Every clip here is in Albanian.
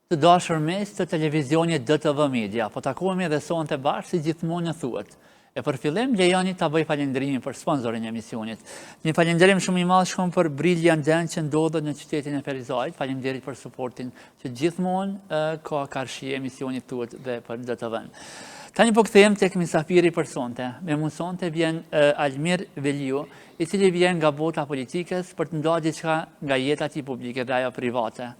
Të dashur miq të televizionit DTV Media, po takohemi edhe sonte bashkë si gjithmonë në Thuhet. E për fillim lejoni ta bëj falënderimin për sponsorin e emisionit. Një falënderim shumë i madh shkon për Brilliant Dent që ndodhet në qytetin e Ferizajt. Faleminderit për suportin që gjithmonë ka karshi emisionit Thuhet dhe për DTV-n. Tani po kthehem tek mysafiri për sonte. Me mu sonte vjen Almir Veliu, i cili vjen nga bota e politikës për të ndarë diçka nga jeta e tij publike dhe ajo private.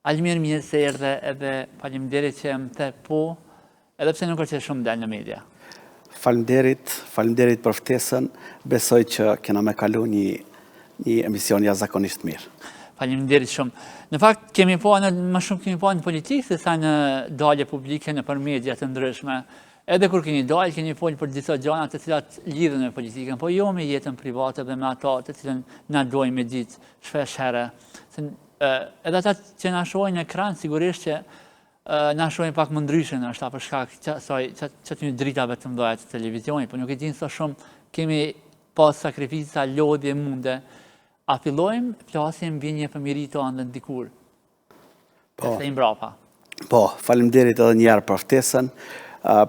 Almir mirë se erdhe edhe faleminderit që më the po, edhe pse nuk është që shumë del në media. Faleminderit, faleminderit për ftesën, besoj që kena me kalu një, një emision jashtëzakonisht mirë. Faleminderit shumë. Në fakt, kemi pa në, më shumë kemi pa në politikë se sa në dalje publike nëpër media të ndryshme. Edhe kur keni dalë, keni folë për disa gjana të cilat lidhen me politikën, po jo me jetën private dhe me ato të cilën na dojmë me ditë shpesh herë. Se Edhe ata që na shohin në ekran, sigurisht që na shohin pak më ndryshe ndoshta për shkak që asaj që që të një dritave të mëdha të televizionit, po nuk e dinë sa shumë kemi pas sakrifica, lodhje, munde. A fillojmë flasim mbi një fëmijëri tënden dikur? Po. Të mbrapa. Po, faleminderit edhe një herë për ftesën.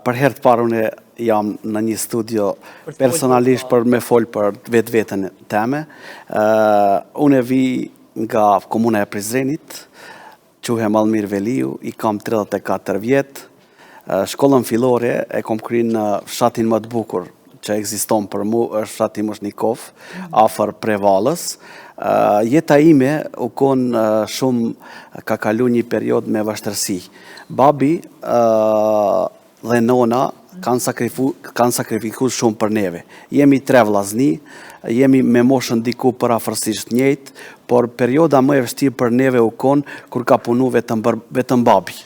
Për herë të parë unë jam në një studio personalisht për me fol për vetveten teme. Unë vi nga komuna e Prizrenit, quhem Almir Veliu, i kam 34 vjet. Shkollën fillore e kom kry në fshatin më të bukur që ekziston për mu, është fshati Mushnikovë, afër Prevallës. Jeta ime u kon shumë, ka kalu një period me vështirësi. Babi dhe nona kanë sakrifu, kanë sakrifiku shumë për neve. Jemi tre vllazni, jemi me moshën diku përafërsisht njëjtë, por perioda më e vështirë për neve u kon kur ka punu vetëm, për, vetëm babi.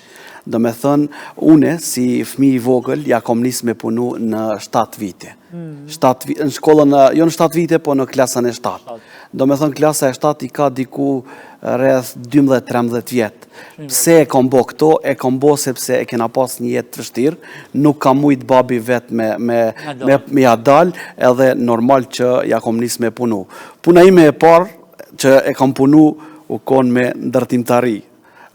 Do me thënë, une si fëmi i vogël ja kom nis me punu në 7 vite. Mm. 7 vite, në shkollën, jo në 7 vite, po në klasën e 7. Do me thënë, klasa e 7 i ka diku rreth 12-13 vjet. Pse e kom bo këto? E kom bo sepse e kena pas një jetë të vështirë, nuk ka mujt babi vet me, me, me, me ja dal, edhe normal që ja kom nis me punu. Puna ime e parë që e kom punu u kon me ndërtimtari.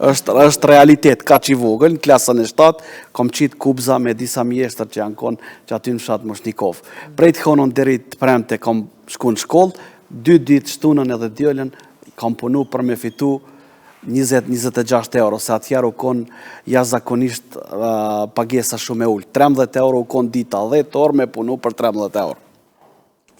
Është, është realitet, kaq i vogël, në klasën e 7, kom qitë kubza me disa mjeshtër që janë konë që aty në fshat Mushnikovë. Prej të honën deri të premte kom shku në shkollë, dy ditë shtunën edhe dielën kom punu për me fitu 20-26 euro, se atëherë u kon jashtëzakonisht uh, pagesa shumë e ulët. 13 euro u kon dita, 10 orë me punu për 13 euro.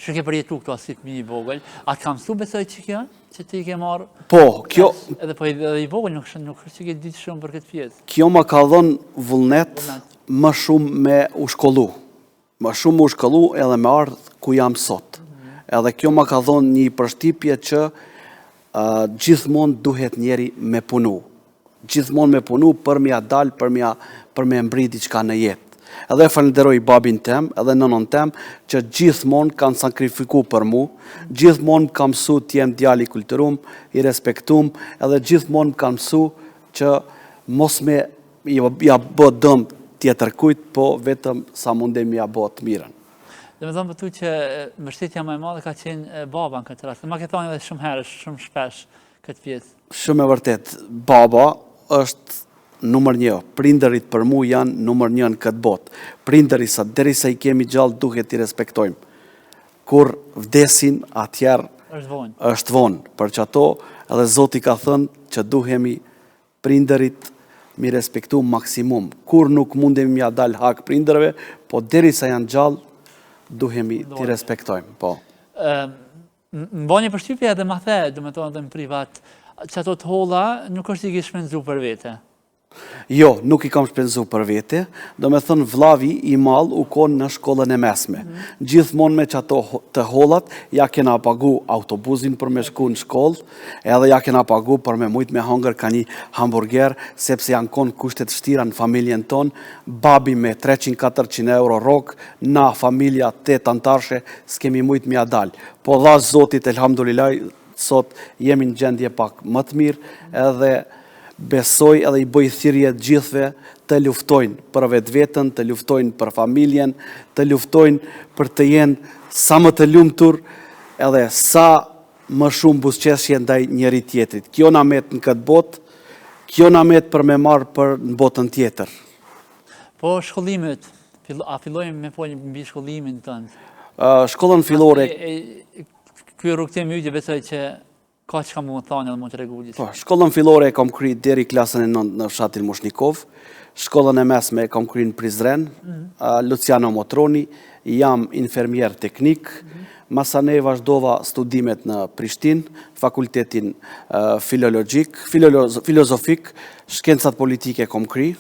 Që ke përjetu këto si fëmijë i vogël, a të ka mësu besoj që kjo, që ti ke marrë? Po, kjo... Edhe po edhe i vogël nuk nuk është që ke ditë shumë për këtë pjesë. Kjo më ka dhënë vullnet më shumë me u shkollu. Më shumë me u shkollu edhe me ardhë ku jam sot. Mhm. Edhe kjo më ka dhënë një përshtypje që uh, gjithmonë duhet njeri me punu. Gjithmonë me punu për me ja dal, për me ja, për me mbri diçka në jetë. Edhe e falënderoj babin tem, edhe nënën tem, që gjithmonë kanë sakrifiku për mu, gjithmonë më kanë mësu të jem djalë i kulturum, i respektum, edhe gjithmonë më kanë mësu që mos me ja bë dëm tjetërkujt, po vetëm sa mundem ja bë të mirën. Dhe me thonë për po tu që mbështetja më e madhe ka qenë baba në këtë rast. Ma ke thonë edhe shumë herë, shumë shpesh këtë pjesë. Shumë e vërtet, baba është numër një. Prindërit për mu janë numër një në këtë botë. Prindërit sa derisa i kemi gjallë duhet t'i respektojmë. Kur vdesin atëherë është vonë. Është vonë. Për qato edhe Zoti ka thënë që duhemi prindërit mi respektu maksimum. Kur nuk mundemi m'ja dal hak prindërve, po derisa janë gjallë duhemi t'i respektojmë. Po. Më bani përshtypje edhe ma the, domethonë edhe në privat, që ato të holla nuk është i ke shpenzu për vete. Jo, nuk i kam shpenzu për vete, domethënë vllavi i madh u konë në shkollën e mesme. Mm -hmm. Gjithmonë me qato të hollat, ja kena pagu autobusin për me shku në shkollë, edhe ja kena pagu për me mujtë me hongër ka një hamburger, sepse janë konë kushtet vështira në familjen tonë, babi me 300-400 euro rrogë, na familja 8 anëtarëshe, s'kemi mujtë me ja dalë. Po dhashtë Zotit, elhamdulillah, sot jemi në gjendje pak më të mirë, edhe besoj edhe i bëj thirrje të gjithëve të luftojnë për vetveten, të luftojnë për familjen, të luftojnë për të jenë sa më të lumtur edhe sa më shumë buzëqeshje ndaj njëri tjetrit. Kjo na met në këtë botë, Kjo na met për me marrë për në botën tjetër. Po shkollimet, a fillojmë me folë mbi shkollimin tënd? Shkollën fillore... Ky rrugëtim yti besoj që ka çka me thonë edhe me tregu diçka. Po, shkollën fillore e kam kry deri klasën e 9 në fshatin Mushnikovë, shkollën e mesme e kam kry në Prizren, mm -hmm. Luciano Motroni, jam infermier teknik, mm -hmm. Masanej vazhdova studimet në Prishtinë, fakultetin filologjik, filozofik, shkencat politike kom kry,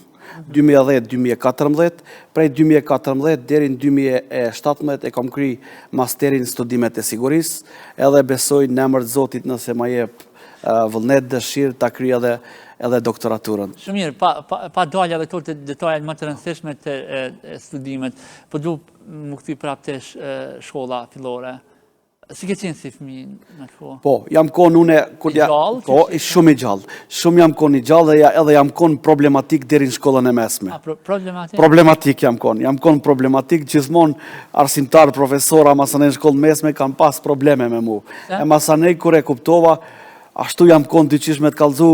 2010-2014, prej 2014 deri në 2017 e kom kry masterin studimet e sigurisë, edhe besoj në emër të Zotit nëse ma jep vullnet dëshirë ta kry edhe edhe doktoraturën. Shumë mirë, pa, pa, pa dalë edhe këto te detajet më të rëndësishme të studimet, po du m'u kthy prapë te shkolla fillore. Si ke qenë si fëmi në atë kohë? Po, jam konë une... Kur I gjallë? Po, i shumë i gjallë. Shumë jam konë i gjallë dhe ja, edhe jam konë problematik deri në shkollën e mesme. A, pro, problematik? Problematik jam konë. Jam konë problematik, gjithmonë arsimtar, profesora, masanej në shkollën mesme, kanë pas probleme me mu. E masanej kur e kuptova, Ashtu jam konë diqysh me të kallzu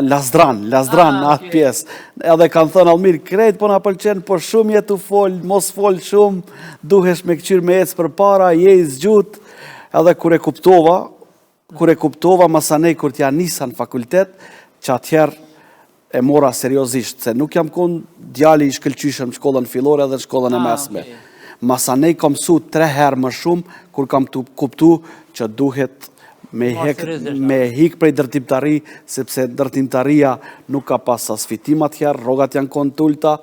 lazdran, lazdran ah, në atë pjesë. Edhe kanë thënë Almir, krejt po na pëlqen, po shumë je tu fol, mos fol shumë, duhesh me këqyr me ecë përpara, je i zgjut. Edhe kur e kuptova, kur e kuptova, masanej kur t'ja nisa në fakultet, që atëherë e mora seriozisht, se nuk jam konë djali i shkëlqyshëm në shkollën fillore dhe në shkollën e ah, mesme. Masanej kam mësu tre herë më shumë, kur kam të kuptu që duhet me hek, me hik prej ndërtimtari, sepse ndërtimtaria nuk ka pas as fitim atëherë, rrogat janë konë t'ulta,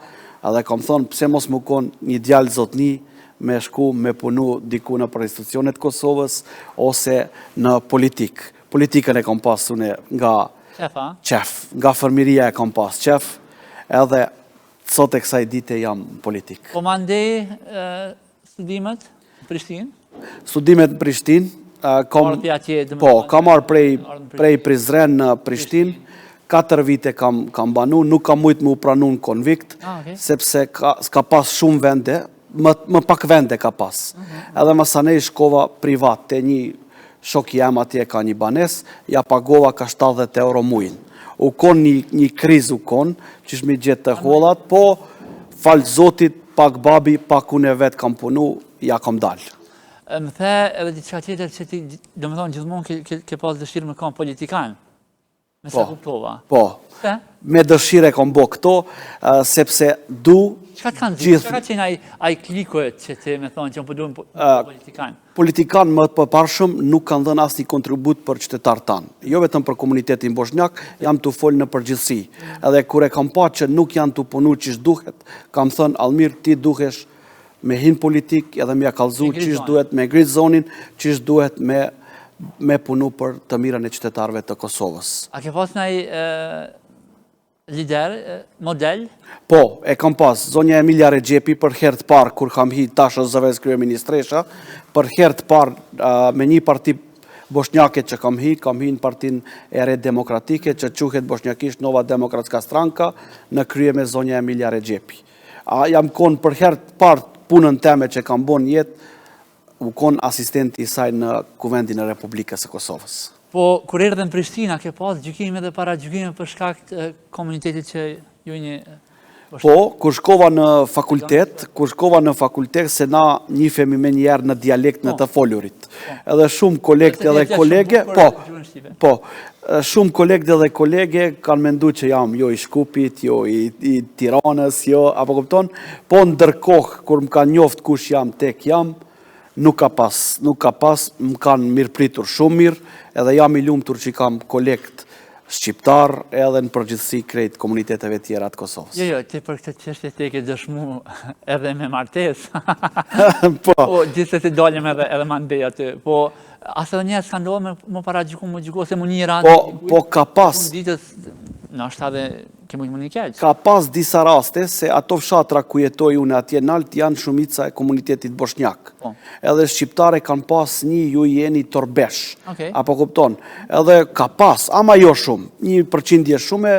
edhe kam thonë, pse mos me konë një djalë zotni, me shku me punu diku nëpër institucionet Kosovës, ose në politikë. Politikën e kam pas une nga Qef, a? Qef, nga fëmiria e kam pas qef, edhe sot e kësaj dite jam në politikë. Po mandej studimet në Prishtinë? Studimet në Prishtinë, kam, po, kam ardhë prej, prej Prizren në Prishtinë, 4 vite kam, kam banu, nuk kam mujtë me u pranu në konvikt, ah, sepse ka, ka pas shumë vende, më, më pak vende ka pas. Mhm. Edhe masanej shkova privat te një shok jem atje ka një banesë, ja pagova ka 70 euro mujin. U kon një, një krizë u kon, qysh m'i gjetë të hollat, po falë zotit, pak babi, pak unë vetë kam punu, ja kam dalë. Më the edhe diçka tjetër që ti, domethonë, gjithmonë ke, ke, ke pas dëshirë me kanë politikan. Me sa po, kuptova. Po. Pse? Me dëshirë e kam bo këto, sepse du... Çka të kanë gjithë... Çka ka qenë ai, ai kliku që ti me thonë që unë po du po, politikan? Politikan më të përparshëm nuk kanë dhënë asnjë kontribut për qytetarët tanë. Jo vetëm për komunitetin boshnjak, jam tu folë në përgjithësi. Edhe kur e kam pa që nuk janë tu punu qysh duhet, kam thënë, Almir, ti duhesh me hi n'politikë edhe me ja kallzu qysh duhet me ngrit zonin, qysh duhet me me punu për të mirën e qytetarëve të Kosovës. A ke pas naj lider, model? Po, e kam pas. Zonja Emilia Rexhepi për herë të parë kur kam hi tash është zëvendëskryeministresha, për herë të parë me një parti boshnjake që kam hi, kam hi në partinë e re demokratike që quhet boshnjakisht Nova Demokratska Stranka në krye me zonja Emilia Rexhepi. A jam konë për herë të parë punën teme që kam bo në jetë, u konë asistenti i saj në Kuvendin e Republikës së Kosovës. Po, kur erdhe në Prishtinë, a ke pas gjykime dhe paragjykime për shkak të komunitetit që ju një... Po, kur shkova në fakultet, kur shkova në fakultet, se na njifemi menjëherë në dialekt në po. të folurit. Po. Edhe shumë kolegë edhe kolege, po, po, Shumë kolegë dhe kolege kanë mendu që jam jo i Shkupit, jo i, i Tiranës, jo, apo kupton? Po ndërkohë, kur më kanë njoft kush jam, tek jam, nuk ka pas, nuk ka pas, më kanë mirëpritur shumë mirë, edhe jam i lumtur që kam kolegët shqiptar edhe në përgjithësi krejt komuniteteve tjera të Kosovës. Jo, jo, ti për këtë çështje ti e ke dëshmu edhe me martesë. po. Po, gjithsesi dalim edhe, edhe mandej aty. Po, As edhe njerëz kanë ndodhur me më paragjyku, më gjyku ose më një rast. Po, po ka pas. Në ditës, ndoshta edhe ke mujt me ni keq. Ka pas disa raste se ato fshatra ku jetoj unë atje nalt janë shumica e komunitetit boshnjak. Po. Edhe shqiptare kanë pas një ju jeni torbesh. Okay. Apo kupton? Edhe ka pas, ama jo shumë. Një përqindje shumë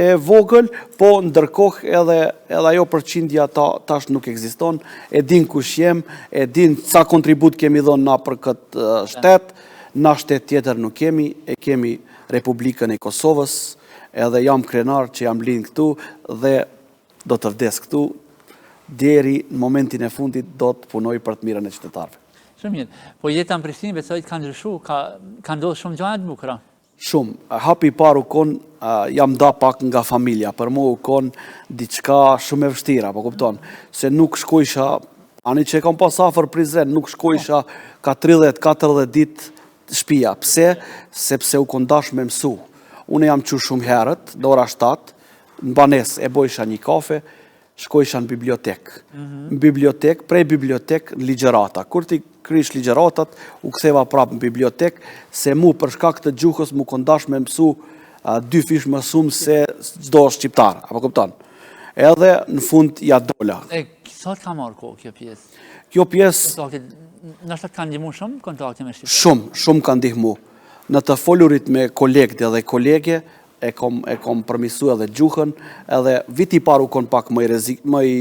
e vogël, po ndërkohë edhe edhe ajo përqindja ta, tash nuk ekziston. E din kush jem, e din sa kontribut kemi dhonë na për këtë shtet, na shtet tjetër nuk kemi, e kemi Republikën e Kosovës, Edhe jam krenar që jam lind këtu dhe do të vdes këtu, deri në momentin e fundit do të punoj për të mirën e qytetarëve. Shumë mirë. Po jeta në Prishtinë besoj të ka ndryshu, ka ka ndodhur shumë gjëra të bukura. Shumë. Hapi i parë u kon, jam nda pak nga familja. Për mu u kon diçka shumë e vështirë, apo kupton, se nuk shkojsha, ani që e kam pas afër Prizren, nuk shkojsha ka 30-40 ditë shpia. Pse? Sepse u kon dash me mësu. Unë jam çu shumë herët, në ora 7, në banesë e bojsha një kafe, shkojsha në bibliotekë. Mhm. Në bibliotekë, prej bibliotekë në ligjërata. Kur t'i krysh ligjëratat, u ktheva prapë në bibliotekë, se mu për shkak të gjuhës m'u kon dash me mësu dyfish më shumë se çdo shqiptar, apo kupton? Edhe në fund ja dola. E, sa të ka marrë kohë kjo pjesë? Kjo pjesë... Kontakti, ndoshta të ka ndihmu shumë kontakti me shqiptarë? Shumë, shumë ka ndihmu. Në të folurit me kolegë dhe kolege, e kom e kom përmisu edhe gjuhën, edhe viti i parë u kon pak më i rrezik më i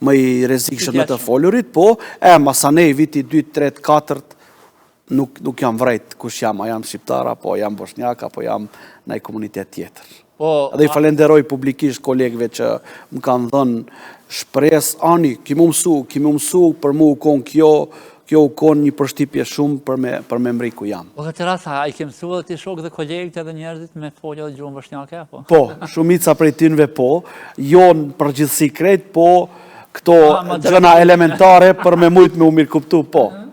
më i rrezikshëm në të folurit, po e masanej viti i dytë, tretë, katërt nuk nuk jam vrejt kush jam, a jam shqiptar apo jam boshnjak apo jam naj komunitet tjetër. Po, edhe i falenderoj publikisht kolegëve që më kanë dhënë shpresë, ani, ki me mësu, ki me mësu, për mu u kon kjo, Kjo u kon një përshtypje shumë për me për me mri ku jam. Po këtë rast, a i ke mësu edhe ti shokë dhe kolegët edhe njerëzit me folë edhe gjuhën boshnjake apo? Po, shumica prej tynve po, jo në përgjithësi krejt, po këto gjëna elementare për me mujt me u mirëkuptu, po. Mhm.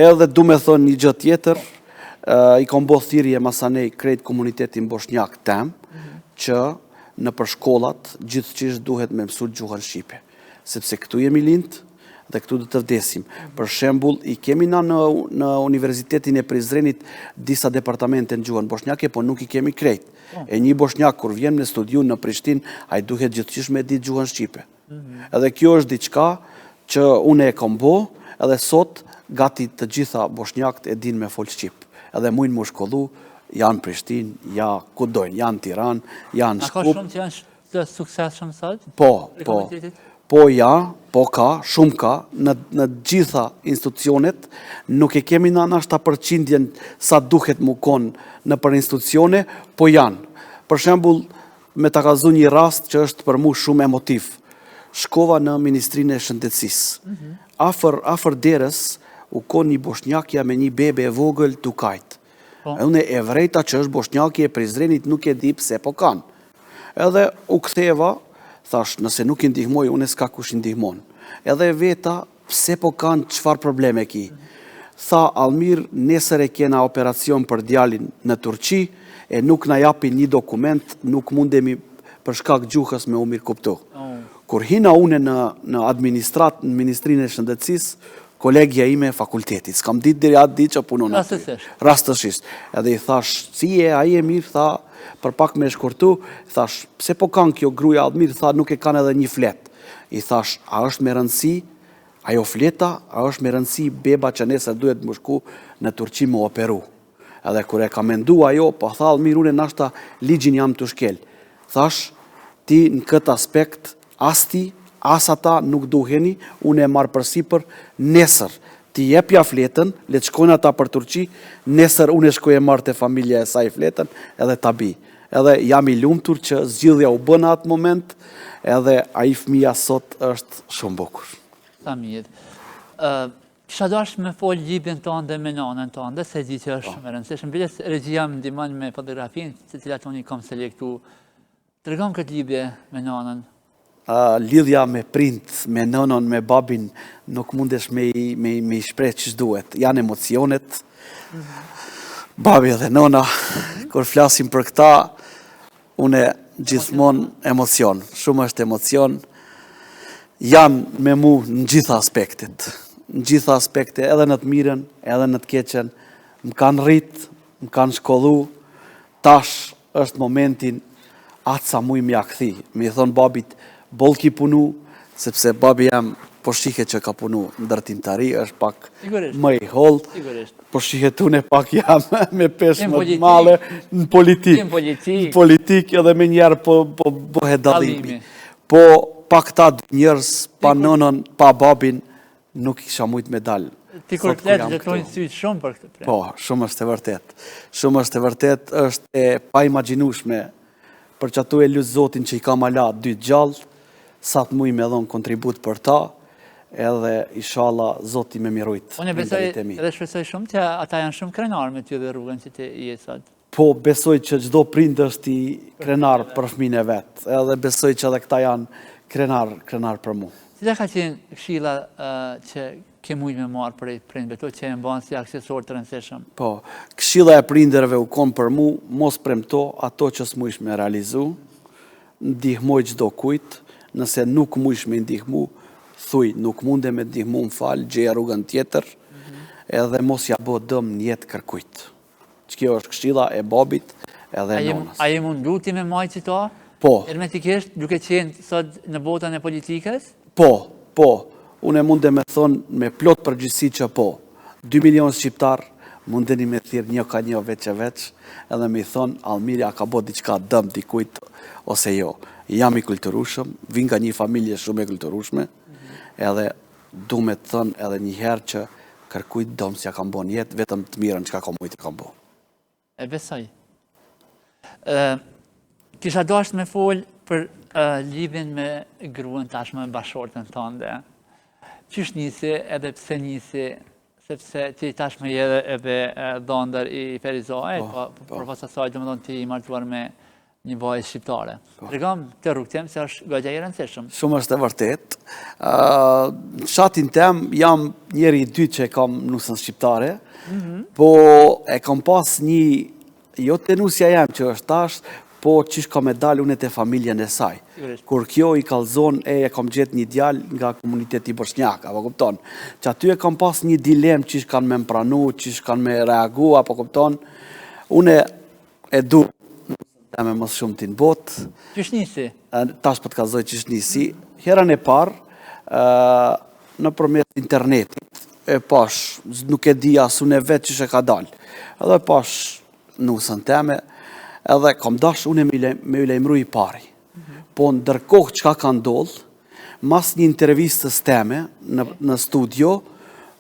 Edhe du me thonë një gjë tjetër, i kom bo thirrje masanej krejt komunitetin boshnjak tem, mhm. që nëpër shkollat gjithqysh duhet me mësu gjuhën shqipe. sepse këtu jemi lind dhe këtu do të vdesim. Për shembull, i kemi na në në Universitetin e Prizrenit disa departamente në gjuhën boshnjake, po nuk i kemi krejt. Po. E një boshnjak kur vjen me studiu në Prishtinë, ai duhet gjithqysh me ditë gjuhën shqipe. Mhm. Edhe kjo është diçka që unë e kam bo, edhe sot gati të gjitha boshnjakët e dinë me fol shqip. Edhe mujnë m'u shkollu, janë Prishtinë, ja ku dojnë, janë Tiranë, janë Shkup. A ka shumë që janë Të suksesshëm sot? Po, po. Po ja, po ka, shumë ka, në, në gjitha institucionet, nuk e kemi na nashta përqindjen sa duhet mu konë nëpër institucione, po janë. Për shembull, me ta kallzu një rast që është për mu shumë emotiv. Shkova në Ministrinë e Shëndetësisë. Mm -hmm. Afër, afër derës, u konë një boshnjakja me një bebe e vogël tu kajtë. Po. Unë e vrejta që është boshnjake e Prizrenit, nuk e di pse po kan. Edhe u ktheva, thash, nëse nuk i ndihmoj, unë s'ka kush i ndihmon. Edhe e veta, pse po kan, çfarë probleme ki? Tha, Almir, nesër e kena operacion për djalin në Turqi, e nuk na japin një dokument, nuk mundemi për shkak gjuhës me u mirëkuptu. Oh. Kur hina une në, në administratë, në Ministrinë e Shëndetësisë, kolegja ime e fakultetit, s'kam ditë deri atë ditë që punon aty. Rastësisht. Rastësisht. Edhe i thash, si je, a je mirë, tha, për pak me shkurtu, thash, pse po kan kjo gruja Almir, tha, nuk e kanë edhe një fletë. I thash, a është me rëndësi, ajo fleta, a është me rëndësi beba që nesër duhet me shku në Turqi me operu. Edhe kur e ka mendu ajo, po tha Almir, unë nashta ligjin jam tu shkel. Thash, ti në këtë aspekt, as ti, as ata nuk duheni, unë e marr përsipër, nesër, ti jepja fletën, le të shkojnë ata për Turqi, nesër unë e shkoj e marr te familja e saj fletën, edhe ta bi. Edhe jam i lumtur që zgjidhja u bë në atë moment, edhe ai fëmija sot është shumë bukur. Sa mirë. Kisha dashtë me folë lidhjen tënde me nanën tënde, se e di që është po. shumë e rëndësishme. Biles regjia më ndihmon me fotografinë, të cilat unë i kam selektu. Tregom këtë lidhje me nanën. Lidhja me prind, me nënën, me babin, nuk mundesh me i, me, me i shpreh qysh duhet. Janë emocionet, mhm. babi dhe nëna, kur flasim për këta, Une gjithmonë emocion, shumë është emocion, janë me mu në gjitha aspektet, në gjitha aspekte, edhe në të mirën, edhe në të keqen, më kanë rrit, më kanë shkollu, tash është momentin atë sa muj me ja kthy, me i thonë babit, boll ki punu, sepse babi jem po shihet që ka punu ndërtimtari, është pak më i hollë, Po shihet une pak jam me peshë më të madhe në politikë. Në politikë. Në politikë edhe menjëherë po, po bëhet dallimi. Po pa këta dy njerëz, pa nënën, pa babin, nuk kisha mujtë me dalë. Ti kur flet lotojnë sytë shumë për këtë. Po, shumë është e vërtetë. Shumë është e vërtetë, është e paimagjinueshme. Për qato e lus Zotin që i kam ala dy gjallë, sa të muj me dhonë kontribut për ta, edhe ishalla Zoti me m'i rujt Unë besoj edhe shpresoj shumë që ata janë shumë krenarë me ty dhe rrugën që ti je sot. Po, besoj që çdo prind është i krenar për fëmijën e vet, edhe besoj që edhe këta janë krenar, krenar për mu. Cila ka qenë këshilla që ke mujtë me marrë prej prindve tu që e mban si aksesor të rëndësishëm? Po, këshilla e prindërve u konë për mu, mos premto ato që s'mujsh me realizu, ndihmoj çdo kujt, nëse nuk mujsh me ndihmu, thuj nuk mundem me ndihmu, më fal, gjej rrugën tjetër, edhe mos ja bo dëm në jetë kërkujt. Që kjo është këshilla e babit edhe e nonës. A je mundu ti me majtë qëto? Po. Hermetikisht, duke qenë sot në botën e politikës? Po, po. Unë e mundem me thonë me plot përgjegjësi që po. 2 milion shqiptar mundeni me thirrë një ka një veç e veç edhe me i thonë Almiri a ka bo diçka dëm dikujt ose jo. Jam i kulturushëm, vij nga një familje shumë e kulturushme, edhe Du me të thënë edhe një herë që kërkujt dëm s'ja kam bo në jetë, vetëm të mirën çka kam mujtë e kam bo. E besoj. Kisha dashtë me folë për lidhjen me gruën tashmë bashkëshorten tënde. Qysh nisi edhe pse nisi, sepse ti tashmë je edhe edhe dhëndër i Ferizajt, po, po, po. përpos asaj, domethonë ti i martuar me një vajzë shqiptare. Po. Tregom këtë rrugëtim se është goxha i rëndësishëm. Shumë është e vërtet. Në fshatin tem jam njeri i dytë që e kam nusën shqiptare, mhm. po e kam pas një, jo te nusja jem që është tash, po qysh ka me dalë unë te familjen e saj. Kur kjo i kallzon e e kam gjetë një djalë nga komuniteti boshnjak, apo kupton? Që aty e kam pas një dilemë qysh kanë me m'pranu, qysh kanë me reagu, apo kupton? Une E du teme më së shumti në botë. Qysh nisi? Tash po të kallzoj qysh nisi. Herën e parë, nëpërmjet internetit, e pash, nuk e di as unë vetë qysh e ka dalë. Edhe pash nusën teme, edhe kam dash unë me ju lajmëru i pari. Po ndërkohë çka ka ndodhë, mas një intervistës teme në, në studio,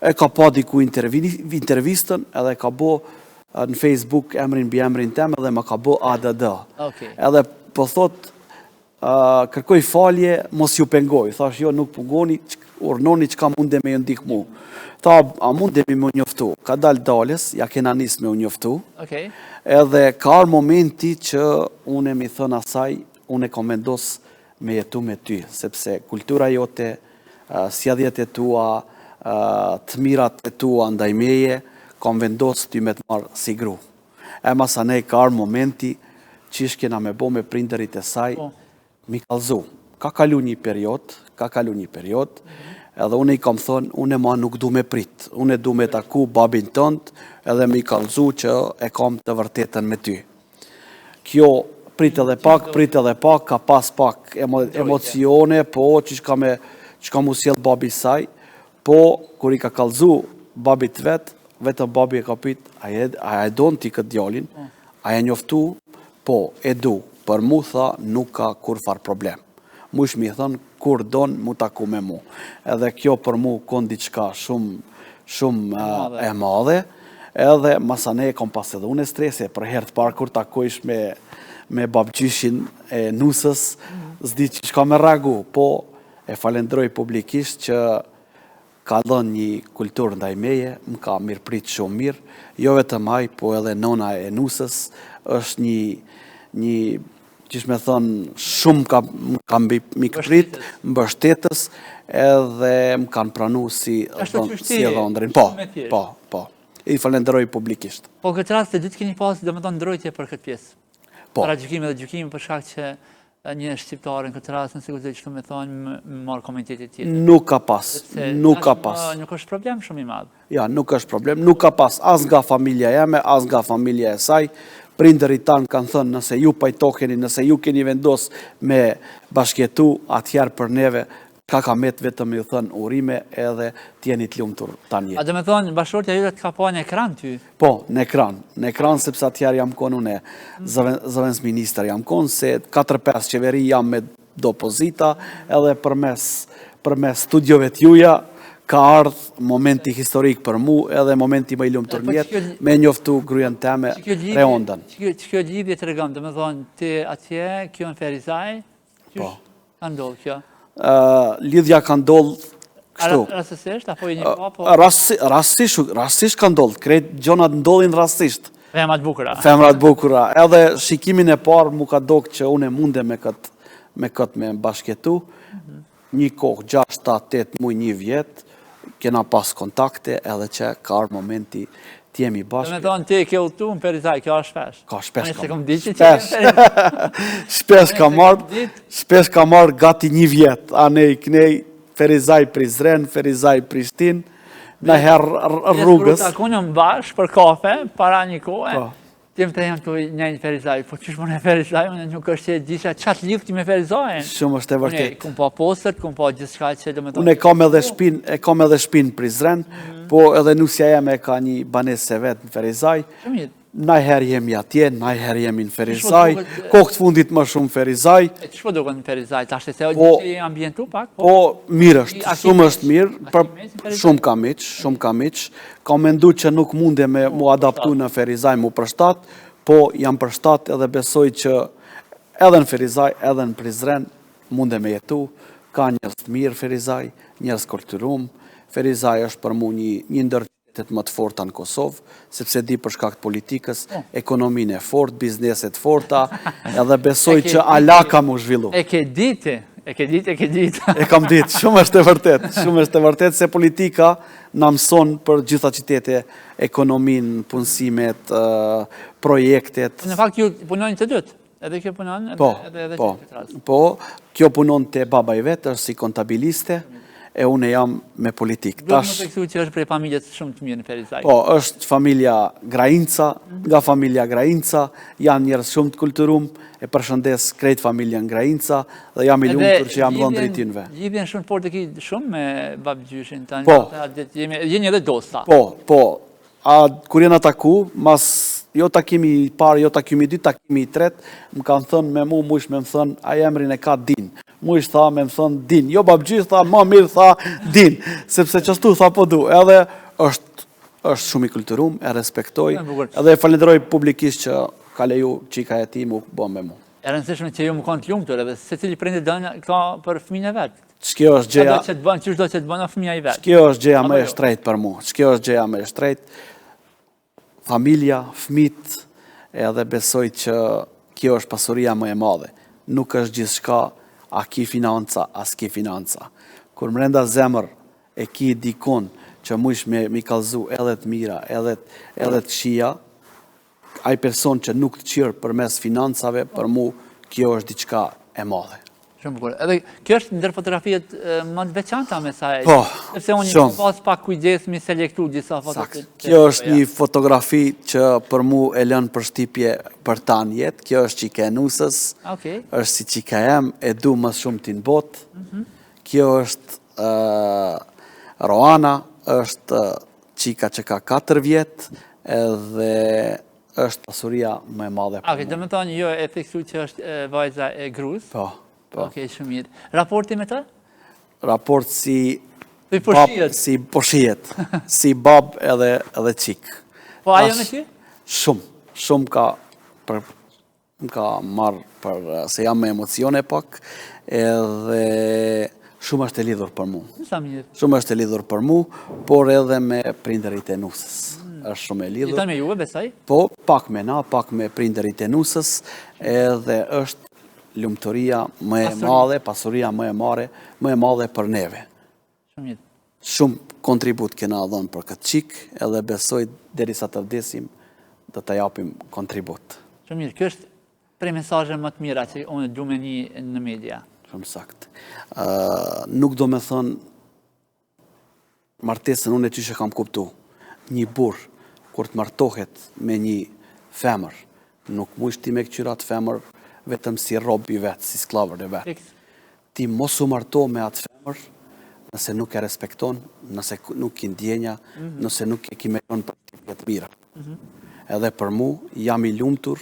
e ka pa diku intervistën edhe ka bo në Facebook emrin mbiemrin tem edhe më ka bo ADD. Okay. Edhe po thot, uh, kërkoj falje, mos ju pengoj. Thash, jo, nuk pengoni, urnoni çka mundem me ju ndihmu. Tha, a mundemi me u njoftu? Ka dalë dalës, ja kena nis me u njoftu. Okay. Edhe ka ardhë momenti që unë me i thënë asaj, unë e kom vendos me jetu me ty, sepse kultura jote, sjelljet e tua, të mirat e tua ndaj meje, kom vendos ty me të marrë si gru. E masanej ka ardhë momenti qysh kena me bo me prindërit e saj, po. M'i kallzu. Ka kalu një period, ka kalu një period, edhe unë i kam thonë, unë ma nuk du me prit, unë du me taku babin tënd, edhe me i kallzu që e kam të vërtetën me ty. Kjo prit edhe pak, prit edhe pak, ka pas pak emocione, po, qysh ka me, qysh ka m'u sjell babi saj, po, kur i ka kallzu babit vet, vetëm babi e ka pyt, a e, a e don ti këtë djalin, po. a e njoftu, po, e du, për mu tha, nuk ka kurrfar problem. Mujsh me i thënë, kur don mu taku me mu. Edhe kjo për mu kon diçka shumë, shumë e madhe, edhe masanej kom pas edhe unë strese, për herë të parë kur takojsh me, me babgjyshin e nusës, s'di qysh ka me reagu, po e falenderoj publikisht që ka dhënë një kulturë ndaj meje, më ka mirëprit shumë mirë, jo vetëm ai, po edhe nona e nusës, është një, një qysh me thënë, shumë ka, më ka mikprit, mbështetës, edhe më kanë pranu si, si dhëndrin. Po, po, po. I falenderoj publikisht. Po këtë rast të dytë keni pasë, domethonë, ndrojtje për këtë pjesë. Po. Paragjykimi dhe gjykimi për shkak që një shqiptar në këtë rast, nëse guxoj kështu me thonë, me marrë komunitetit tjetër. Nuk ka pas, nuk ka pas. Nuk është problem shumë i madh. Ja, nuk është problem, nuk ka pas as nga familja jeme, as nga familja e saj. Prindërit tanë kanë thënë, nëse ju pajtoheni, nëse ju keni vendos me bashkëjetu, atëherë për neve ka ka met vetëm me ju thënë urime edhe të jeni të lumtur tani. A domethonë, bashkëshortja jote të ka pa në ekran ty? Po, në ekran, në ekran sepse atëherë jam konë unë zëvendësministër, jam konë se 4-5 qeveri jam me do pozita edhe përmes, përmes studiove t'juja. Ka ardhë momenti historik për mu edhe momenti më i lumtur po në jetë me njoftu grujen teme Reondën. Që kjo lidhje tregon, domethënë, ti atje, kjo në Ferizaj, po. ka ndodhë kjo? Lidhja ka ndodhë kështu. Rastësisht, apo i një po? po? Rastësisht, rastësisht ka ndodhë, krejt gjonat ndodhin rastësisht. Femrat bukura. Femrat bukura, edhe shikimin e parë mu ka dokë që unë e mundem me këtë me këtë me bashkjetu, mhm. Një kohë, 6, 7, 8 muj, një vjet, kena pas kontakte edhe që ka ardhë momenti të jemi bashkë. Domethonë ti ke udhëtu në Ferizaj, kjo është shpesh. Ka shpesh ka. Unë ditë që shpesh. Shpesh ka marrë, shpesh ka marrë gati një vjet, anej knej, Ferizaj Prizren, Ferizaj Prishtinë, najherë rrugës. Ne takohemi bashkë për kafe, para një kohe, po. Ti më the jam tu nejt në Ferizaj, po qysh më në Ferizaj, unë nuk është që e disha ça të lidh ty me Ferizajin. Shumë është e vërtet. Unë kum pa postet, kum pa gjithçka që domethonë. Unë e kam edhe shpin, e kam edhe shpin në Prizren, mhm. po edhe nusja jeme ka një banesë të vet në Ferizaj. Shumë mirë. Najherë jemi atje, najherë jemi në Ferizaj, kohë të fundit më shumë Ferizaj. E qysh po duket në Ferizaj, tash se po, je ambientu pak? Po, po mirë është, shumë është mirë, për, shumë ka miq, shumë ka miq, Kam mendu që nuk munde me mu adaptu në Ferizaj, mu përshtat, po jam përshtat edhe besoj që edhe në Ferizaj, edhe në Prizren munde me jetu, ka njerëz të mirë Ferizaj, njerëz kulturum, Ferizaj është për mu një, një ndër qytetet më të forta në Kosovë, sepse di për shkak të politikës, po. ekonominë e fortë, bizneset të forta, edhe besoj që ala ka mu zhvillu. E ke ditë, e ke ditë, e ke ditë. E kam ditë, shumë është e vërtet, shumë është e vërtet se politika na mëson për gjitha qytete, ekonominë, punësimet, projektet. Në fakt ju punoni të dytë, edhe kjo punon, po, edhe edhe po, po, kjo punon te baba i vet, është si kontabiliste, e unë jam me politikë. Duhet me theksu që është prej familjes shumë të mirë në Ferizaj. Po, është familja Grainca, nga familja Grainca, janë njerëz shumë të kulturum, E përshëndes krejt familjen Grainca dhe jam i lumtur që jam dhëndri i tynve. Lidhjen shumë të fortë e ki shumë me babgjyshin tënd. Po. Jeni edhe dosta. Po, po. A kur jena taku, mas jo takimi i parë, jo takimi i dytë, takimi i tretë, më kanë thënë me mu, mujsh me më thënë, ai emrin e ka Din. Mujsh tha me më thënë Din. Jo babgjysh tha, ma mirë tha Din, sepse qashtu tha po du. Edhe është është shumë i kulturum, e respektoj, edhe e falenderoj publikisht që ka leju çika e tij mu bo me mu. E rëndësishme që ju me konë të lumtur edhe secili prind e don këta për fëmijën e vet. Qikjo është gjëja... do që të bën, qysh do që të bën fëmija i vet. Qikjo është gjëja më e jo? shtrejtë për mu. Qikjo është gjëja më e shtrejtë. Familja, fëmijët, edhe besoj që kjo është pasuria më e madhe. Nuk është gjithçka a ki financa, a s'ki financa. Kur mrenda zemër e ki dikon që mujsh me mi kallzu edhe të mira, edhe edhe të këqija, ai person që nuk të kqyr përmes financave, për mu kjo është diçka e madhe. Shumë bukur. Edhe kjo është ndër fotografitë më të veçanta me sa e. Po. Sepse unë kam pas pak kujdes mi selektu disa foto. Saktë. Kjo është një fotografi që për mu e lën përshtypje për tanë jetë. Kjo është çika e nusës. Okej. Është si çika jem, e du më shumë në botë. Mhm. Kjo është Roana, është çika që ka 4 vjet edhe është pasuria më e madhe për mua. Domethonë, jo, e theksu që është vajza e grus? Po, po. Okej, shumë mirë. Raporti me të? Raport si... Si po shihet. Si po shihet. Si bab edhe, edhe çikë. Po ajo me ty? Shumë, shumë ka për Më ka marrë për se jam me emocione pak, edhe shumë është e lidhur për mu. Sa mirë. Shumë është e lidhur për mu, por edhe me prindërit e nusës. Mm. është shumë e lidhur. Jeton me juve, besoj? Po, pak me na, pak me prindërit e nusës, edhe është lumturia më e madhe, pasuria më e mare, më e madhe për neve. Shumë mirë. Shumë kontribut kena dhënë për këtë çikë, edhe besoj derisa të vdesim do të japim kontribut. Shumë mirë, kjo është prej mesazheve më të mira që unë du me ni në media. Shumë sakt. Nuk do me thënë martesën unë e qysh e kam kuptu. Një burrë, kur të martohet me një femër, nuk mujsh ti me këqyr atë femër vetëm si rob i vet, si skllavër i vet. Ti mos u marto me atë femër nëse nuk e respekton, nëse nuk ki ndjenja, mhm. nëse nuk e ki me lënë përshtypje të mira. Mhm. Edhe për mu, jam i lumtur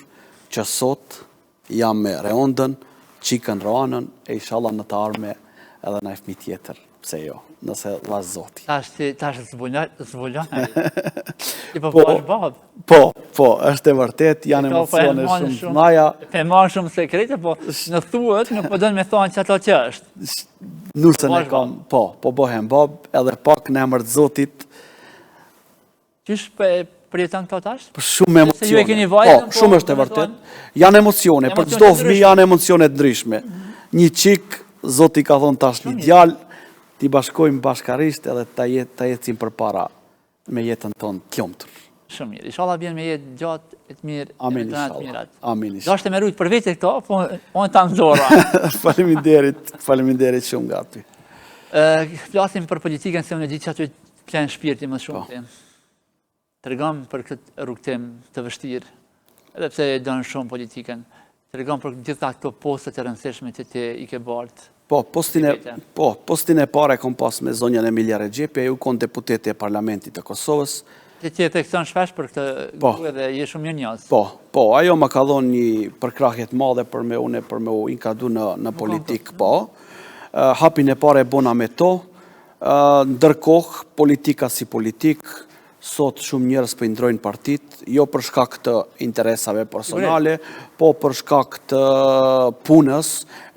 që sot jam me Reondën, çikën Roanën, e inshallah në të ardhme. edhe naj fëmijë tjetër, pse jo, nëse dha Zoti. Tash ti tash zbulon, zbulon. Ti po, po bëhesh babë. Po, po, është e vërtet, janë po emocione shumë të mëdha. Po e shumë sekrete, po në thuhet, nuk po don me thonë që ato që është. Nusën e kam, po, po bëhem babë, edhe pak në emër të Zotit, Qysh po e përjeton këto tash? Po shumë emocione. Se ju e keni vajzën, po, po shumë është e vërtet. Janë emocione, për çdo fëmijë janë emocione të ndryshme. Mhm. Një çik, Zoti ka dhënë tash një djalë, t'i bashkojmë bashkarisht edhe ta jet, ta ecim përpara me jetën tonë të lumtur. Shumë mirë. Inshallah bjen me jetë gjatë e të mirë, Amin, e të mirat. Amin, inshallah. Dashte me rujt për vete këto, po unë ta nxora. faleminderit, faleminderit shumë nga ty. Flasim për politikën se unë e di që aty Flen shpirti më shumë po. Tregom për këtë rrugëtim të vështirë, edhe pse e don shumë politikën, tregom për gjitha këto postet e rëndësishme që ti i ke bartë. Po, postin e, po, postin e parë e kom pas me zonjën Emilia Rexhepi, ajo u kon deputete e Parlamentit të Kosovës. Ti ti e thekson shpesh për këtë po, grua dhe je shumë mirënjohës. Po, po, ajo më ka dhonë një përkrahje të madhe për me une, për me u inkadru në, në politikë, po. Hapin e parë e bona me to, Ndërkohë, politika si politikë, sot shumë njerëz po i ndrojnë partitë, jo për shkak të interesave personale, po për shkak të punës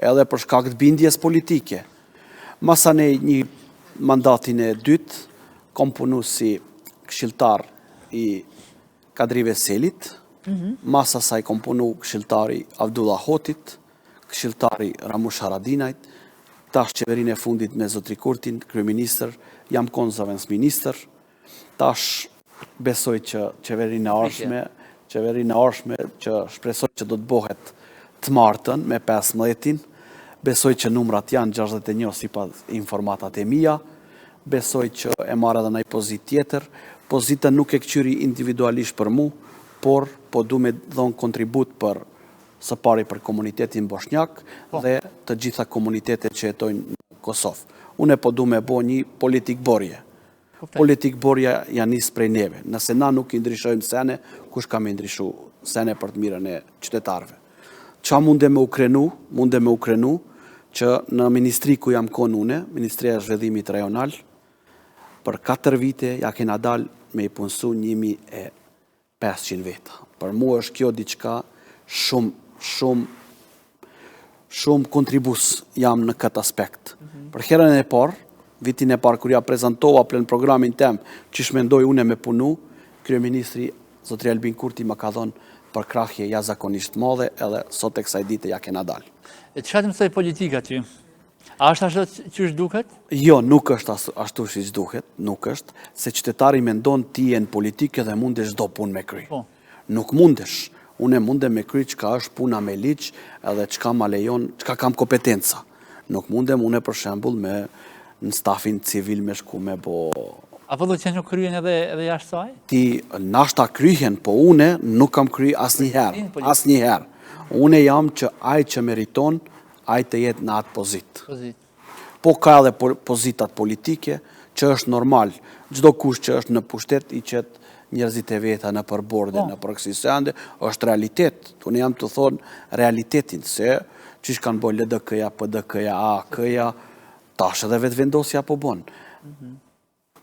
edhe për shkak të bindjes politike. Masanej një mandatin e dytë, kom punu si këshilltar i Kadri Veselit, mhm. mas asaj kom punu këshilltar i Avdullah Hotit, këshilltar i Ramush Haradinajt, tash qeverinë e fundit me zotri Kurtin, kryeministër, jam kon zëvendësministër, tash besoj që qeverinë e ardhshme, qeverinë e ardhshme që shpresoj që do të bëhet të martën me 15-in, besoj që numrat janë 61 sipas informatat e mia, besoj që e marr edhe naj pozitë tjetër, pozitën nuk e këqyri individualisht për mu, por po du me dhonë kontribut për së pari për komunitetin boshnjak po. dhe të gjitha komunitetet që jetojnë në Kosovë. Unë po du me bo një politikëbërje. Politikëbërja ja nis prej neve. Nëse na nuk i ndryshojmë sene, kush ka me ndryshu sene për të mirën e qytetarëve? Ça munde me u krenu, munde me u krenu, që në ministri ku jam konë une, Ministria e Zhvillimit Rajonal, për 4 vite ja kena dal me i punësu 1500 veta. Për mua është kjo diçka shumë, shumë, shumë kontribus jam në këtë aspekt. Mm -hmm. Për herën e parë, vitin e parë, kur ja prezantova plan programin tem, qysh mendoj une me punu, kryeministri zotri Albin Kurti më ka dhonë përkrahje jashtëzakonisht madhe edhe sot e kësaj dite ja kena dalë. E çka të mësoi politika ty? A është ashtu qysh duket? Jo, nuk është ashtu siç duket, nuk është, se qytetari mendon ti je në politikë dhe mundesh çdo punë me kry. Po. Nuk mundesh. Unë mundem me kry çka është puna me ligj edhe çka ma lejon, çka kam kompetenca. Nuk mundem une për shembull me në stafin civil me shku me bo... A po do që nuk kryen edhe, edhe jashtë saj? Ti nashta kryhen, po une nuk kam kry asnjëherë, asnjëherë. Une jam që ai që meriton, ai të jetë në atë pozitë. Pozitë. Po ka edhe pozitat politike, që është normal, çdokush që është në pushtet i qet njerëzit e veta nëpër borde, po. nëpër kësi sende, është realitet. Unë jam tu thonë realitetin, se qysh kanë bo LDK-ja, PDK-ja, AAK-ja, tash edhe Vetëvendosja po bon. Mhm.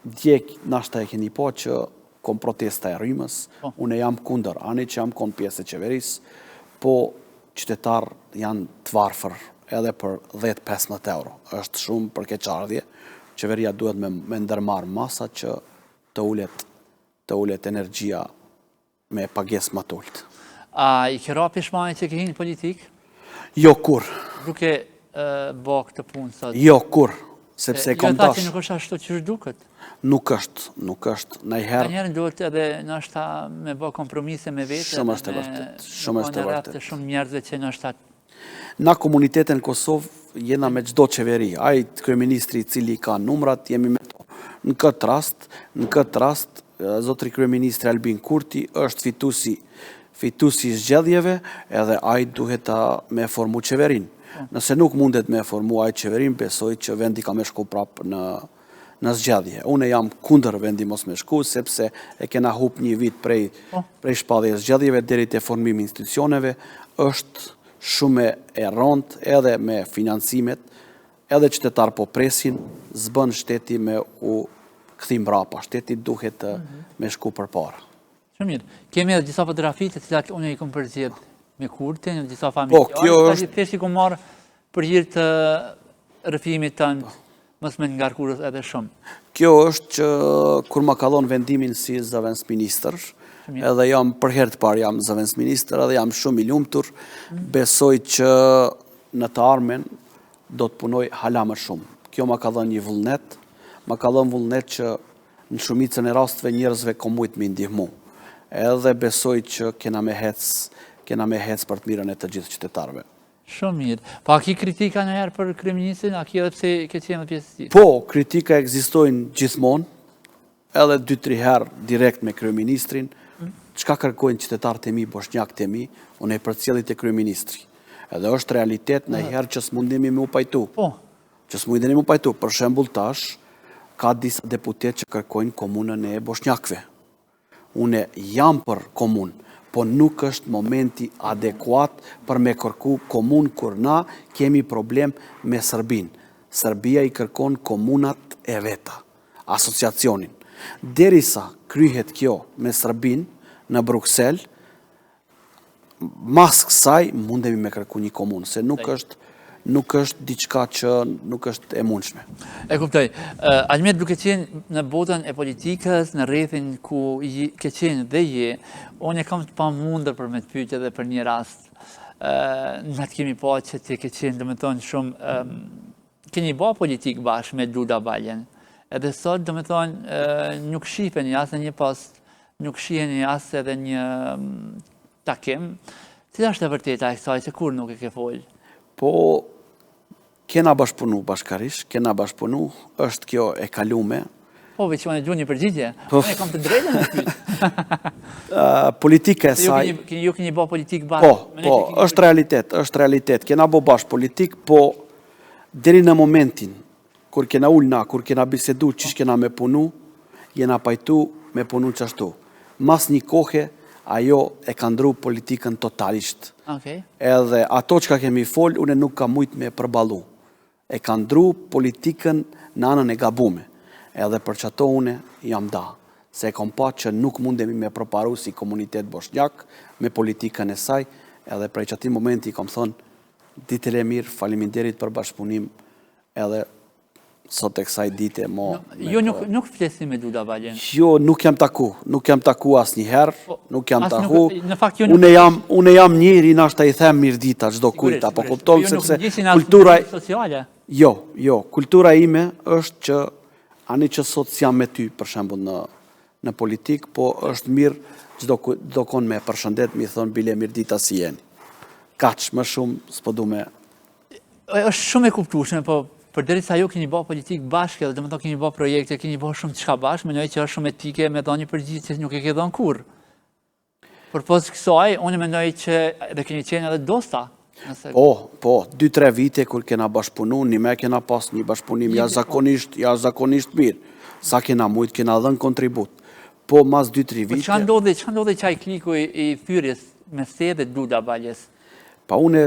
Dje nashta e keni pa që kon protesta e rrymës, po. unë jam kundër, ani që jam kon pjesë e qeverisë, po qytetarët janë të varfër edhe për 10-15 euro. është shumë për keqardhje, qeveria duhet me, me ndërmarrë masa që të ulet, të ulet energjia me pagesë më të ulët. A i ke ra pishman që ke hi në politikë? Jo, kurrë. Duke bo këtë punë sot? Jo, kurrë, sepse e kom dash. Jo, nuk është ashtu qysh duket? Nuk është, nuk është, najherë. Najherë duhet edhe nashta me bo kompromise me vete. Shumë është e vërtet, shumë është e vërtet. Shumë njerëzve që nashta Na komunitete në Kosovë jena me çdo qeveri, ai kryeministri i cili ka numrat, jemi me to. Në këtë rast, në këtë rast, zotri kryeministri Albin Kurti është fitusi fitusi i zgjedhjeve edhe ai duhet ta me formu qeverinë. Po. Nëse nuk mundet me formu ai qeverinë, besoj që vendi ka me shku prapë në në zgjedhje. Unë jam kundër vendi mos me shku, sepse e kena hup një vit prej, po. prej shpalljes zgjedhjeve deri te formimi institucioneve, është shumë e rëndë edhe me financimet. Edhe qytetarët po presin, s'bën shteti me u kthy mbrapa, shteti duhet të mhm. me shku përpara. Shumë mirë. Kemi edhe disa fotografi të cilat unë i kom përzgjedh me Kurtin, disa familjarë. Po, kjo është... Thjesht i kom marrë për hir të rrëfimit tënd, po. mos me ngarku edhe shumë. Kjo është që kur ma ka dhonë vendimin si zëvendësministër, edhe jam për herë të parë jam zëvendësministër, edhe jam shumë i lumtur, mm. besoj që në të ardhmen do të punoj hala më shumë. Kjo ma ka dhënë një vullnet, ma ka dhënë vullnet që në shumicën e rasteve njerëzve kom mujt me i ndihmu. Edhe besoj që kena me hec, kena me hec për të mirën e të gjithë qytetarëve. Shumë mirë. Po a ki kritika ndonjëherë për kryeministrin, a ki edhe pse ke qenë pjesë e tij? Po, kritika ekzistojnë gjithmonë, edhe 2-3 herë direkt me kryeministrin, çka kërkojnë qytetarët e mi, boshnjakët e mi, unë e përcjelli te kryeministri. Edhe është realitet ndonjëherë që s'mundemi me u pajtu. Po. Që s'mundemi me u pajtu. Për shembull tash, ka disa deputetë që kërkojnë komunën e boshnjakëve. Une jam për komunë, po nuk është momenti adekuat për me kërku komunë kur na kemi problem me Serbinë. Serbia i kërkon komunat e veta, asociacionin. Derisa kryhet kjo me Serbinë në Bruksel, mas kësaj mundemi me kërku një komunë, se nuk është nuk është diçka që nuk është e mundshme. E kuptoj. Almir, duke qenë në botën e politikës, në rrethin ku ke qenë dhe je, unë e kam të pamundur për me të pytë edhe për një rast. Na të kemi pa që ti ke qenë, domethonë, shumë... Keni ba politikë bashkë me Duda Baljen. Edhe sot, domethonë, nuk shiheni as në një post, nuk shiheni as edhe një takim. Cila është e vërteta e kësaj se kurrë nuk e ke folë? Po, kena bashkëpunu bashkarisht, kena bashkëpunu, është kjo e kalume. Po, veç unë e du një përgjigje. Po. Unë e kam të drejtën me pyet. Politika e saj... Ju keni bo politikë bashkë. Po, po, është realitet, është realitet. Kena bo bashkë politikë, po deri në momentin kur kena ul na, kur kena bisedu qysh kena me punu, jena pajtu me punu qashtu. Mas një kohe, ajo e ka ndru politikën totalisht. Edhe ato çka kemi fol, une nuk kam mujt me përballu. E ka ndru politikën në anën e gabume. Edhe për qato une jam da. Se e kom pa që nuk mundemi me përparu si komunitet boshnjak me politikën e saj, edhe prej qatij momenti i kom thonë, ditën e mirë, faleminderit për bashkëpunim, edhe sot e kësaj dite mo... Jo, nuk, nuk flisni me Duda Baljen? Jo, nuk jam taku, nuk jam taku asnjëherë, po, nuk jam taku. Në fakt, jo nuk... Unë jam, unë jam njeri, nashta i them mirëdita çdokujt, apo kupton, jo, sepse kultura... Sociale? Jo, jo, kultura ime është që, ani që sot s'jam me ty, për shembull, në, në politikë, po është mirë çdo çdokon me përshëndet, me i thonë bile mirëdita si jeni. Kaq më shumë s'po du me është shumë e kuptueshme, po përderisa ju keni bërë politikë bashkë edhe domethënë keni bërë projekte, keni bërë shumë çka bashkë, mendoj që është shumë etike me dhënë një përgjigje që nuk e ke dhënë kurrë. Përpos kësaj, unë mendoj që edhe keni qenë edhe dosta. Nëse... Po, po, 2-3 vite kur kena bashkëpunu, një me kena pas një bashkëpunim jashtëzakonisht, jashtëzakonisht mirë. Sa kena mujt, kena dhënë kontribut. Po, mas 2-3 po, vite... Po, çka ndodhi, çka ndodhi qaj kliku i thyerjes mes teje dhe Duda Baljes? Pa unë...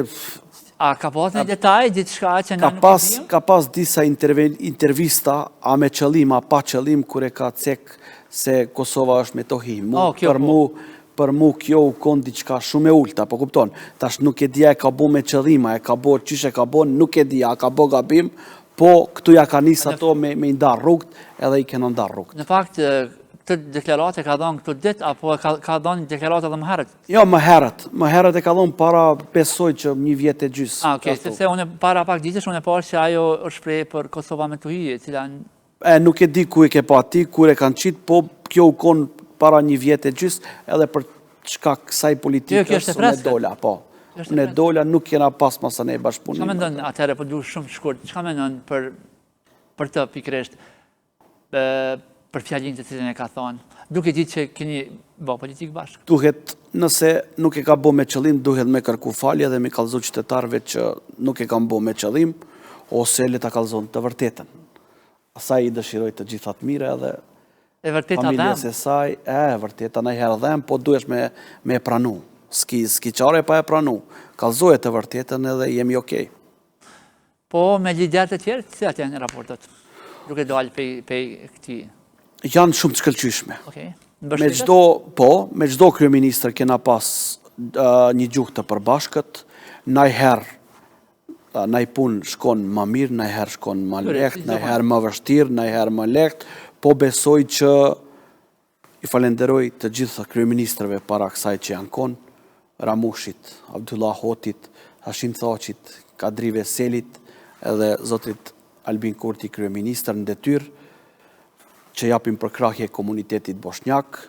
A ka pas një detaj, diçka që na nuk e dimë? Ka pas disa intervista, a me qëllim, a pa qëllim, kur e ka cek se Kosova është Metohi. Mu, oh, për, po. mu, për mu kjo u kon diçka shumë e ulta, po kupton? Tash nuk e di a e ka bo me qëllim, a e ka bo, qysh e ka bo, nuk e di, a ka bo gabim, po këtu ja ka nis ato me, me i nda rrugët, edhe i kena nda rrugët. Në fakt, këtë deklaratë e ka dhënë këto ditë, apo ka, ka dhënë deklaratë edhe më herët? Jo, më herët. Më herët e ka dhonë para, besoj që një vjet e gjysë. Ah, okej, sepse unë para pak ditësh unë e pashë që ajo është shpreh për Kosova Metohi, e cila... E, nuk e di ku e ke pa ti, kur e kanë qitë, po kjo u konë para një vjet e gjysë, edhe për shkak kësaj politikës, jo, unë e dola, po. Unë e dola, nuk kena pas masanej bashkëpunim. Çka mendon, atëherë, po du shumë shkurt, çka mendon për, për të pikërisht? për fjalinë të cilën e ka thonë, duke ditë që keni bo politikë bashkë. Duhet, nëse nuk e ka bo me qëllim, duhet me kërku falje dhe me kallëzu qytetarëve që nuk e kam bo me qëllim, ose le ta kallëzon të vërtetën. Asaj i dëshiroj të gjitha të mira edhe e vërteta familjes e saj, e, e vërteta najherë dhem, po duhesh me, me e pranu. S'ki, s'ki qare pa e pranu. Kallëzoje të vërtetën edhe jemi okej. Po, me liderët e tjerë, cilat janë raportet? Duke dalë pej, pej këtij. Janë shumë të shkëlqyshme. Okej. Me çdo, po, me çdo kryeministër kena pas uh, një gjuhë të përbashkët, najherë naj punë shkon më mirë, najherë shkon më lehtë, najherë më vështirë, najherë më lehtë, po besoj që I falenderoj të gjithë kryeministrave para kësaj që janë kon, Ramushit, Avdullah Hotit, Hashim Thaçit, Kadri Veselit edhe zotit Albin Kurti kryeministër në detyrë, që japin përkrahje komunitetit boshnjak,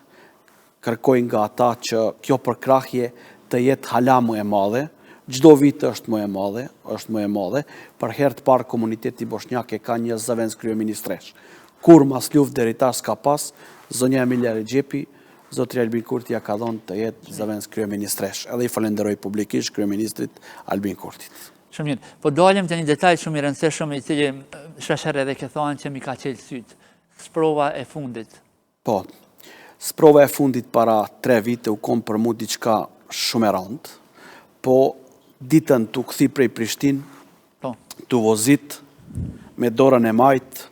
kërkoj nga ata që kjo përkrahje të jetë hala më e madhe, çdo vit është më e madhe, është më e madhe, për herë të parë komuniteti boshnjak e ka një zëvendëskryeministreshë. Kurrë mas luftë deri tash s'ka pas, zonja Emilija Rexhepi, zotri Albin Kurti ja ka dhonë të jetë zëvendëskryeministreshë. Edhe i falenderoj publikisht kryeministrit Albin Kurtit. Shumë mirë. Po dalim te një detaj shumë i rëndësishëm i cili shpeshherë edhe ke thonë që m'i ka çelë sytë. Sprova e fundit. Po. Sprova e fundit para 3 vite u kon për mu diçka shumë e randë, po ditën tu kthy prej Prishtinë, po. tu vozit me dorën e majtë,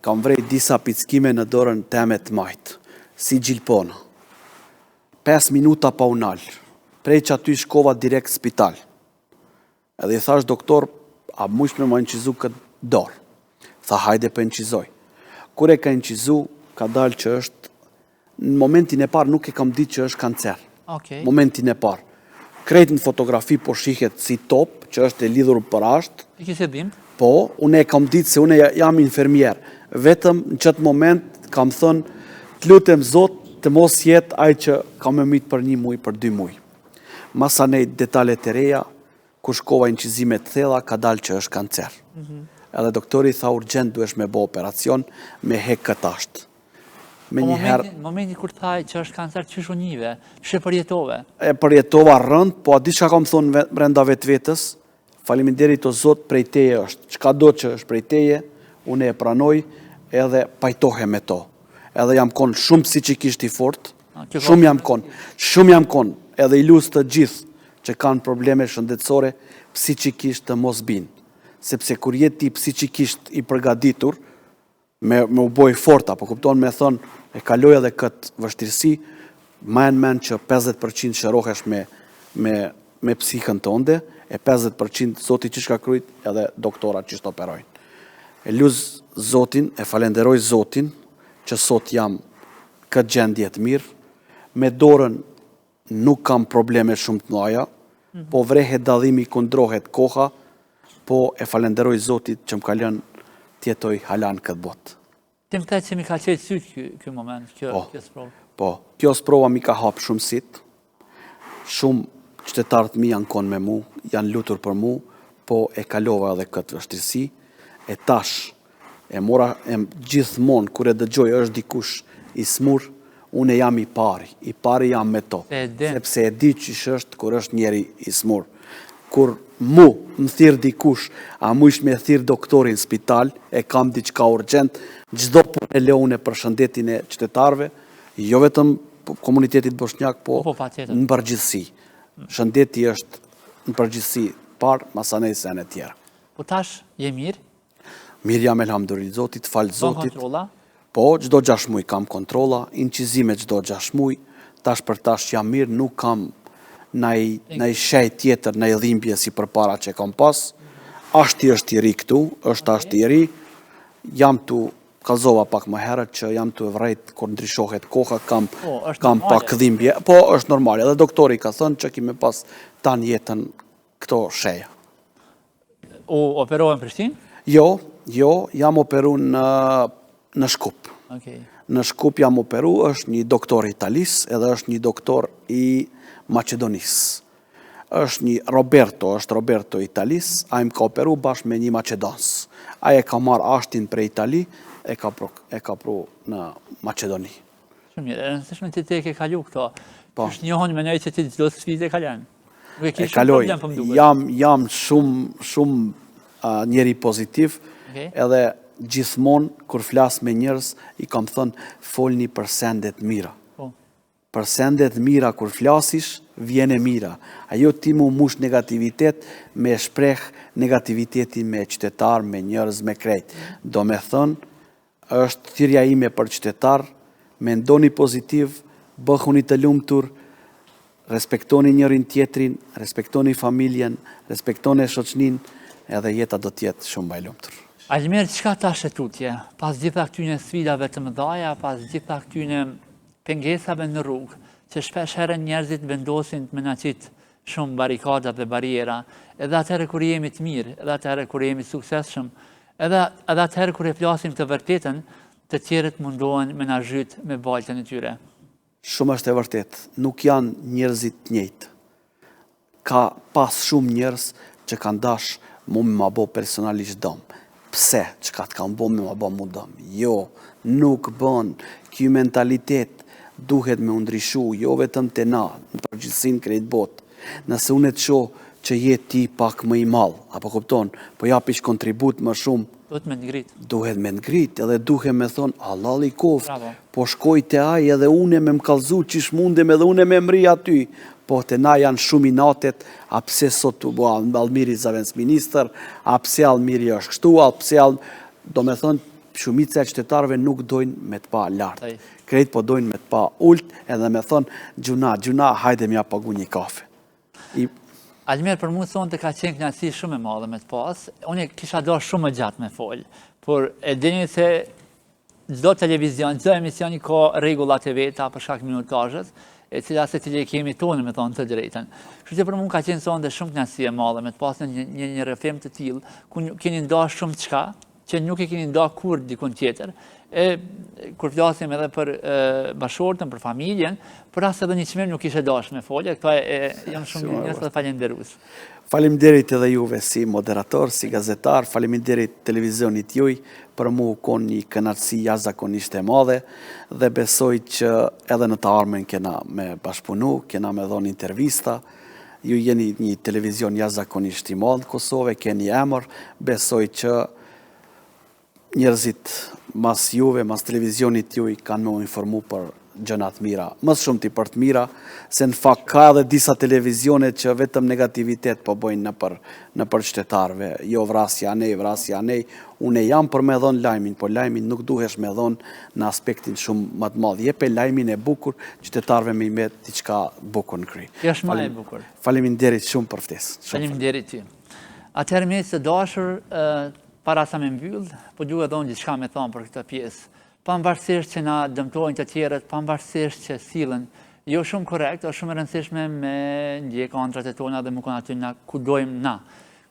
kam vrejt disa pickime në dorën teme të majtë, si gjilpona. 5 minuta pa u nal. Prej qaty shkova direkt spital. Edhe i thash doktor, a mujsh me ma inçizu këtë dorë? Tha hajde po inçizoj. Kur e ka inçizu, ka dalë që është, në momentin e parë nuk e kam ditë që është kancer. Okay. Momentin e parë. Krejt në fotografi po shihet si top, që është e lidhur për asht. E kishe dhimbë? Po, unë e kam ditë se unë jam infermier. Vetëm në qëtë moment kam thënë, të lutem Zot të mos jetë ai që ka me mytë për një muj, për dy muj. Masanej detalet e reja, kur shkova incizime të thella, ka dalë që është kancer. Mm -hmm. Edhe doktori tha urgjent duhesh me bo operacion, me hek këtë asht. Me po një herë... Momenti kur tha që është kancer, qysh u nive? Qysh e përjetove? E përjetova rënd, po a di çka kam thonë brenda vetvetes, Faleminderit o Zot prej teje është, çka do që është prej teje, unë e pranoj edhe pajtohem me to. Edhe jam kon shumë psiqikisht i fort, shumë jam kon, shumë jam kon, edhe i lus të gjithë që kanë probleme shëndetësore psiqikisht të mos binë. Sepse kur je ti psiqikisht i përgatitur, me, me u bo i fort, apo kupton me thonë, e kaloj edhe këtë vështirësi, ma në mend që 50% shërohesh me, me, me psikën tënde, e 50% zoti qysh ka krujt edhe doktorat që të operojnë. E lus zotin, e falenderoj zotin, që sot jam këtë gjendje të mirë, me dorën Nuk kam probleme shumë të mëdha, mhm. po vrehet dallimi kur ndrohet koha, po e falenderoj Zotit që më ka lënë të jetoj hala në këtë botë. Ti më the që m'i ka çelë sytë ky, ky moment, kjo, po, kjo sprovë. Po, kjo sprova m'i ka hapë shumë sytë, shumë qytetarët mi janë konë me mu, janë lutur për mu, po e kalova edhe këtë vështirësi, e tash E mora e gjithmonë kur e dëgjoj është dikush i smur, unë jam i pari, i pari jam me to, sepse e di qysh është kur është njeri i smur. Kur mu më thirr dikush, a mujsh me thirr doktorin spital, e kam diçka urgjent, çdo punë e lë unë për shëndetin e qytetarëve, jo vetëm komunitetit boshnjak, po, po, po në përgjithësi. Shëndeti është në përgjithësi parë, masanej sene tjera. Po tash, je mirë? Mirë jam elhamdulillah Zotit, falë Zotit. Kontrolla? Po, çdo 6 muaj kam kontrolla, incizime çdo 6 muaj, tash për tash jam mirë, nuk kam naj, naj shej tjetër, naj dhimbje si përpara që kam pas. Ashti është i ri këtu, është ashti i ri. Jam tu kallzova pak më herët që jam tu e vrejt kur ndryshohet koha, kam, po, kam pak dhimbje. Po, është normale. Edhe doktori ka thënë që ki me pas tanë jetën këto sheja. U operove në Prishtinë? Jo, jo, jam operu në, në Shkup. Okay. Në Shkup jam operu, është një doktor i Italisë edhe është një doktor i Maqedonisë. Është një Roberto, është Roberto i Italisë, ai më ka operu bashkë me një Maqedons. Ai e ka marrë ashtin prej Itali, e ka pru, e ka pru në Maqedoni. Shumë mirë, e rëndësishme ti ti e ke kalu këto. Po. Është njohën menoj që ti çdo sfidë e kalon. Nuk e ke shumë problem po më duket. Jam jam shumë shumë uh, njeri pozitiv. Okay. Edhe gjithmonë kur flas me njerëz i kam thënë folni për sende të mira. Po. Për sende të mira kur flasish, vjen e mira. A jo ti mu mush negativitet, me shpreh negativitetin me qytetar, me njerëz, me krejt. Do me thënë, është thirrja ime për qytetar, mendoni pozitiv, bëhuni të lumtur, respektoni njërin tjetrin, respektoni familjen, respektoni shoqninë, edhe jeta do të jetë shumë më e lumtur. Almir, çka tash e tutje? Pas gjitha këtyne sfidave të mëdhaja, pas gjitha këtyne pengesave në rrugë, që shpesh herë njerëzit vendosin të me na qitë shumë barikada dhe barriera, edhe atëherë kur jemi të mirë, edhe atëherë kur jemi të suksesshëm, edhe, edhe atëherë kur e flasim të vërtetën, të tjerët mundohen me na zhyt me baltën e tyre. Shumë është e vërtetë, nuk janë njerëzit të njëjtë. Ka pas shumë njerëz që kanë dash mu me ma bo personalisht dëm. Pse? Çka të kam bo me ma bo mu dëm? Jo, nuk bën. Ky mentalitet duhet me u ndryshu, jo vetëm te na, në përgjithësi në krejt botë. Nëse unë të shoh që je ti pak më i madh, apo kupton, po japish kontribut më shumë, Duhet me të ngrit. Duhet me të ngrit, edhe duhet me thonë, hallall i koft, po shkoj te ai edhe une me më kallzu qysh mundem edhe une me mri aty. Po te na janë shumë inatet, a pse sot u bo Almiri zavendësministër, a pse Almiri është kështu, a pse Al... Do me thonë, shumica e qytetarëve nuk dojnë me të pa lart. Krejt po dojnë me të pa ult edhe me thonë, gjynah, gjynah, hajde me ja pagu një kafe. I... Almir, për mu sonte ka qenë kënaqësi shumë e madhe me të pas. Unë kisha do shumë më gjatë me fol, por e dini se çdo televizion, çdo emision i ka rregullat e veta për shkak minutazhës, e cila secili e kemi tonë me thonë të drejtën. Kështu që për mu ka qenë sonte shumë kënaqësi e madhe me të pas në një, një, një rrëfim të tillë, ku keni nda shumë çka, që nuk e keni nda kurrë dikun tjetër, e kur flasim edhe për bashkëshorten, për familjen, për as edhe një çmim nuk kishe dash me folë, këta e, jam shumë mirënjohës dhe falenderues. Faleminderit edhe juve si moderator, si gazetar, faleminderit televizionit juj, për mu u konë një kënaqësi jashtëzakonisht e madhe dhe besoj që edhe në të ardhmen kena me bashkëpunu, kena me dhonë intervista, Ju jeni një televizion jashtëzakonisht i madh në Kosovë, keni emër, besoj që njerëzit mas juve, mas televizionit juj kanë me u informu për gjëna të mira. Më së shumti për të mira, se në fakt ka edhe disa televizione që vetëm negativitet po bëjnë nëpër, nëpër qytetarëve. Jo vrasja anej, vrasja anej. Unë jam për me dhonë lajmin, po lajmin nuk duhesh me dhonë në aspektin shumë më të madh. Jepe lajmin e bukur qytetarëve me i met diçka bukur në kry. Kjo është më e bukur. Faleminderit shumë për ftesë. Faleminderit ty. Atëherë miq të dashur, para sa me mbyll, po du edhe unë diçka me thonë për këtë pjesë. Pavarësisht që na dëmtojnë të tjerët, pavarësisht që sillen jo shumë korrekt, është shumë e rëndësishme me ndjek andrrat e tona dhe me konë aty na ku dojmë na.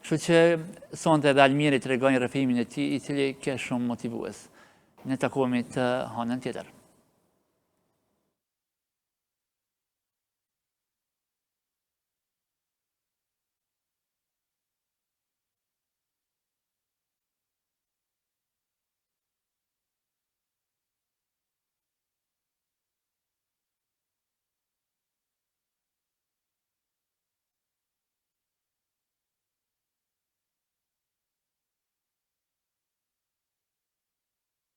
Kështu që sonte edhe Almiri tregoi rrëfimin e tij, i cili ke shumë motivues. Ne takohemi të hanën tjetër.